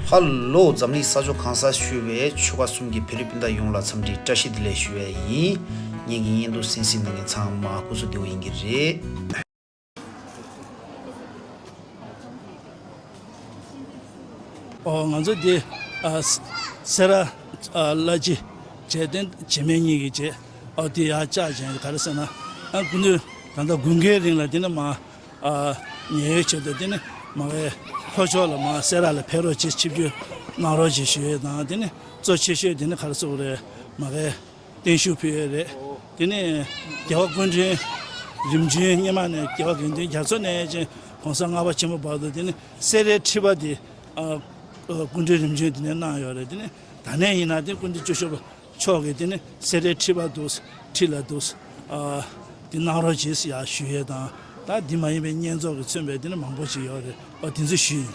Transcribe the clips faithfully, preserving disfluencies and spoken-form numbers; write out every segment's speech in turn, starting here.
ཧ་ལོ། འཛམ་གླིང་ས་ཕྱོགས་གང་སར་བཞུགས་པའི་ཆོལ་ཁ་གསུམ་གྱི་བོད་རིགས་སྤུན་ཟླ་ཡོངས་ལ་འཚམས་འདྲི་བཀྲ་ཤིས་བདེ་ལེགས་ཞུ་བ་ཡིན། ངེད་ཀྱི་བརྙན་ཐུང་གསན་གཟིགས་གནང་མཁན་ཚང་མ་སྐུ་གཟུགས་བདེ་པོ་ཡིན་གྱི་རེད། ཨོ། ང་ཚོ་འདི་ཨ་སེ་སེ་ར་ཨ་བླ་སྤྱི་བྱས་ཏེ་བྱེས་སྨད་གཉིས་ཀྱི་བྱས། ཨོ། འདི་ཡར་བཅག་བྱས་ག་རེ་ཟེར་ན། ཨ་སྐུ་མདུན་ད་ལྟ་དགུན་ཁའི་རིང་ལ་འདི་ནས་མར་ཨ་ཉལ་ཡོད་བྱས་ཏེ། འདི་ནས་མ་གི་ལྷོ་ཕྱོགས་ལ་མར་སེ་ར་ལ་ཕེབས་རོགས་བྱེད། ཆིབས་བསྒྱུར་གནང་རོགས་བྱེད་ཞུ་ཡས་དང་། འདི་ནས་གཙོ་ཆེ་ཤོས་འདི་ནས་ག་རེ་ཟེར་དགོས་རེད། མ་གི་བརྟན་བཞུགས་ཕུལ་ཡས་རེད། དེ་ནས་རྒྱལ་བ་སྐུ་ཕྲེང་རིམ་བྱོན་སྔོན་མ་ནས་རྒྱལ་བ་དགེ་འདུན་རྒྱ་མཚོ་ནས་ཅིག་གོང་ས་ལྔ་པ་ཆེན་པོ་བར་དུ། དེ་ནས་སེ་རའི་ཁྲི་པ་དེ་ཨ་ཨ་སྐུ་ཕྲེང་རིམ་བྱོན་དེ་ནས་གནང་ཡོད་རེད། དེ་ནས་ད་ནས་ཡིན་ན་དེ་སྐུ་མདུན་བཅུ་བཞི་པ་མཆོག་གིས་དེ་ནས་སེ་རའི་ཁྲི་པ་འདུག་ཁྲི་ལ་འདུག་ཨ་དེ་གནང་རོགས་བྱེད་ཟེར་ཡ་ཞུ་ཡས་དང་། ད་དེ་མ་ཡིན་པའི་བསྙེན་རྫོགས་ཀྱིས་མཚོན་པའི་དེ་ནས་མང་པོ་ཞིག་ཡོད་རེད། ཨ་དེ་ཚོ་ཞུས་ཡིན།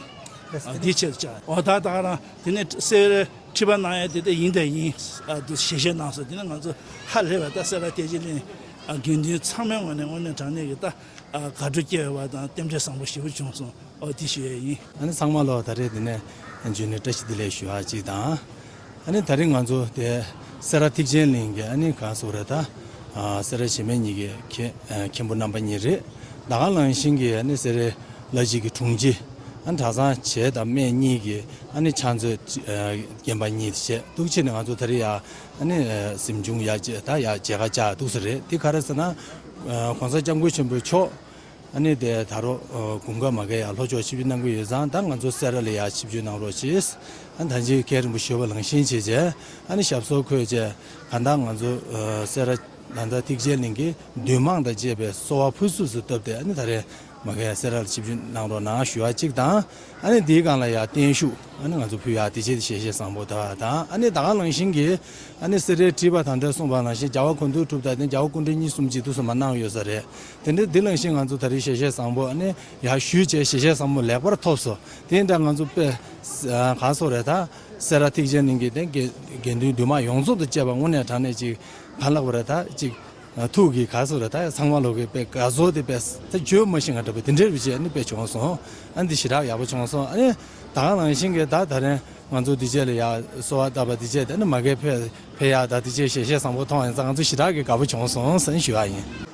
ཨ་དེ་ཆེད་དུ་བཅར། ཨོ། ད་ད་ག་རང་དེ་ནས་སེ་རའི་ཁྲི་པ་གནང་ཡས་དེ་ད་ཡིན་དང་ཡིན། ཨ་དེ་ཞལ་བཞེས་གནང་སོང་། དེ་ནས་ང་ཚོ་ཧ་ལས་པ། ད་སེ་ར་ཐེག་ཆེན་གླིང་ཨ་དགེ་འདུན་ཚང་མའི་ངོས་ནས་དངོས་གནས་དྲང་གནས་ཀྱི་ད་ཨ་དགའ་སྤྲོ་སྐྱེ་བ་དང་རྟེན་འབྲེལ་བཟང་པོ་ཞེ་པོ་བྱུང་སོང་། ཨོ། དེ་ཞུ་ཡས་ཡིན། ཨ་ནི་ཚང་མ་ལོ་ད་རེས་འདི་ནས་འབྱོན་ནས་བཀྲ་ཤིས་བདེ་ལེགས་ཞུ་ཡ་གཅིག་དང་། ཨ་ནི་ད་རེས་ང་ཚོ་དེ་སེ་ར་ཐེག་ཆེན་གླིང་གི་ཨ་ནི་གང་ཟེར་རེད། ད་ཨ་སེ་ར་བྱེས་སྨད་གཉིས་ཀྱི་མཁན་ཨ་མཁན་པོ་རྣམ་པ་གཉིས་རེད། ད་ག་ནང་བཞིན་གྱི་ཨ་ནི་སེ་རའི་བླ་སྤྱི་གི་དྲུང་ཆེ། ཨ་ནི་གྲྭ་ཚང་བྱེས་དང་སྨད་གཉིས་ཀྱི་ཨ་ནི་ཕྱག་མཛོད་ཨ་རྒན་པ་གཉིས་བྱས། འདུག་བྱས་ནས་ང་ཚོ་ད་རེས་ཡ་ཨ་ནི་ཨ་གཟིམ་ཆུང་ཡ་བྱས། ད་ཡ་མཇལ་ཁ་བཅར་འདུག་ས་རེད། དེ་ག་རེ་ཟེར་ན། ཨ་གོང་ས་སྐྱབས་མགོན་ཆེན་པོ་མཆོག་ཨ་ནི་དེ་ད་རོགས་ཨ་དགུན་ཁ་མ་གི་ཡ་ལྷོ་ཕྱོགས་ཆིབས་བསྒྱུར་གནང་གི་ཡོད་ཙང་། ད་ང་ཚོ་སེ་ར་ལ་ཡ་ཆིབས་བསྒྱུར་གནང་རོགས་བྱེད། ཨ་ནི་ད་ཅི་མཁན་རིན་པོ་ཆེ་ཞུ་བ་ལངས་ཤིང་བྱས་བྱས། ཨ་ནི་ཞབས་སོར་འཁོད་བྱས། གང་ལྟར་ང་ཚོ་ཨ་སེ་ར་ད་ལྟ་ཐེག་ཆེན་གླིང་གི་འདུས་མང་དང་བཅས་པའི་གསོལ་བ་ཕུར་ཚུགས་སུ་བཏབ་སྟེ། ཨ་ནི་ད་རེས་མ་གི་སེ་ར་ལ་ཆིབས་བསྒྱུར་གནང་རོགས་གནང་ཞུ་བ་གཅིག་དང་། ཨ་ནི་དེའི་སྒང་ལ་ཡ་བརྟན་བཞུགས་ཨ་ནི་ང་ཚོ་ཕུལ་ཡ་དེ་བྱས་ཏེ་ཞལ་བཞེས་བཟང་པོ་དང་། ཨ་ནི་ད་ག་ནང་བཞིན་གྱི་ཨ་ནི་སེ་རའི་ཁྲི་པ་ད་ལྟ་གསུངས་པ་ནང་བཞིན་རྒྱལ་བ་གོ་འདུལ་གྲུབ་དང་དེ་རྒྱལ་བ་སྐུ་ཕྲེང་གཉིས་གསུམ་གྱིས་འདུག་སེ་མར་གནང་ཡོད་ས་རེད། དེ་འདྲའི་འདི་ནང་བཞིན་ང་ཚོ་ད་རེས་ཞལ་བཞེས་བཟང་པོ་ཨ་ནི་ཡར་ཞུས་བྱས། ཞལ་བཞེས་བཟང་པོ་ལེགས་པར་ཐོབ་སོང་། དེ་འདྲ་ང་ཚོ་དཔེ་ཨ་ག་རེ་ཟེར་རེད། ད་སེ་ར་ཐེག་ཆེན་གླིང་གི་དེ་དགེ་དགེ་འདུན་འདུས་མང་ཡོངས་རྫོགས་དང་བཅས་པ་དངོས་གནས་དྲང་གནས་ཅིག་ག་རེ་ལབ་དགོས་རེད། ད་ཅིག་ཨ་ཐུགས་ཀྱི་ག་རེ་ཟེར་རེད། ད་ཚང་མ་ལོག་གི་དཔེ་དགའ་ཚོར་དེ་དཔེ་ད་བརྗོད་མི་ཤེས་པ་འདྲ་པོ་དེ་འདྲ་རེད་བྱས་ནས་དཔེ་བྱུང་སོང་། ཨ་འདི་ཞེ་དྲག་ཡག་པོ་བྱུང་སོང་། ཨ་ནི་ད་ག་ནང་བཞིན་གྱི་ད་ད་རེས་ང་ཚོ་འདི་བྱས་ལ་ཡ་གསོལ་བ་བཏབ་པ་འདི་བྱས། དེ་ནི་མ་གི་ཕེབས་ཕེབས་ཡ་ད་འདི་བྱས་ཞལ་བཞེས་བཟང་པོ་མཐོང་ཡིན་ཙང་། ང་ཚོ་ཞེ་དྲག་གི་དགའ་པོ་བྱུང་སོང་ཟེར་ཞུ་བ་ཡིན།